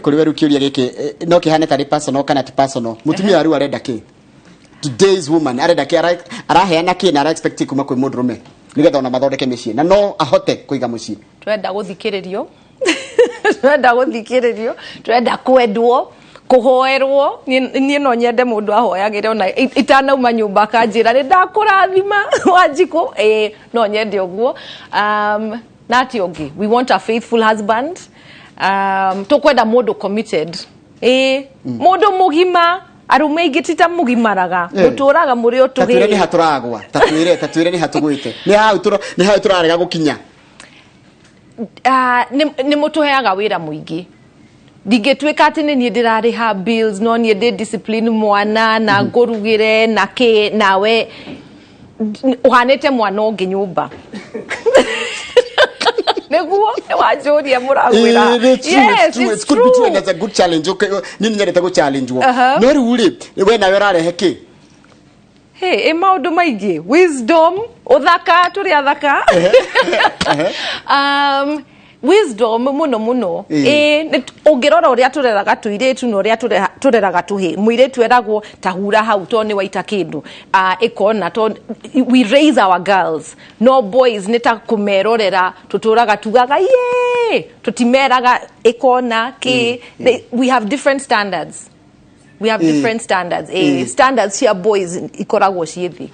Kũrĩ we rĩu kĩũria gĩkĩ, no kĩhane tarĩ personal kana ti personal. Mũtumia rĩu arenda kĩ? Today's woman arenda kĩ? Araheana kĩ na ara expect kuma kwĩ mũndũrũme nĩgetha ona mathondeke mĩciĩ na no ahote kũiga mũciĩ? Twenda gũthikĩrĩrio, twenda gũthikĩrĩrio, twenda kwendwo, kũhoerwo. Niĩ no nyende mũndũ ahoyagĩre ona itanauma nyũmba, akanjĩra, "Nĩ ndakũrathima, Wanjikũ." Ĩĩ, no nyende ũguo. Na atĩ ũngĩ, we want a faithful husband. Tũkwenda mũndũ committed, ĩĩ, mũndũ mũgima. Arũme aingĩ ti ta mũgimaraga. Mũtũraga mũrĩ o Ta twĩre nĩ tũhĩĩ. Ha tũragwa? Ta twĩre nĩ ha tũgwĩte, nĩ hau tũrarega gũkinya. Ah, nĩ mũtũheaga wĩra mũingĩ. Ndingĩtuĩka atĩ nĩ niĩ ndĩrarĩha bills, no niĩ ndĩ discipline mwana na ngũrugĩre na kĩ, nawe ũhanĩte mwana ũngĩ nyũmba. Nĩguo nĩwanjũria mũragwĩra. It's true, Yes, it's true. it's It could be true and true. it's a good challenge. Okay, niĩ nĩ nyendete gũ challenge wo. No rĩu rĩ, we nawe ũrarehe kĩ? Hey, ĩ maũndũ maingĩ, wisdom, ũthaka, tũrĩ athaka, wisdom mũno mũno. Ĩ ũngĩrora ũrĩa tũreraga tũirĩtu na ũrĩa tũreraga tũhĩ, mũirĩtu eragwo ta hura hau to nĩ waita kĩndũ, ĩkona to we raise our girls, no boys nĩ ta kũmerorera tũtũraga tugaga ye, tũtimeraga ĩkona kĩ. We have different standards, we have different standards. Standards cia boys ikoragwo ciĩ thĩ.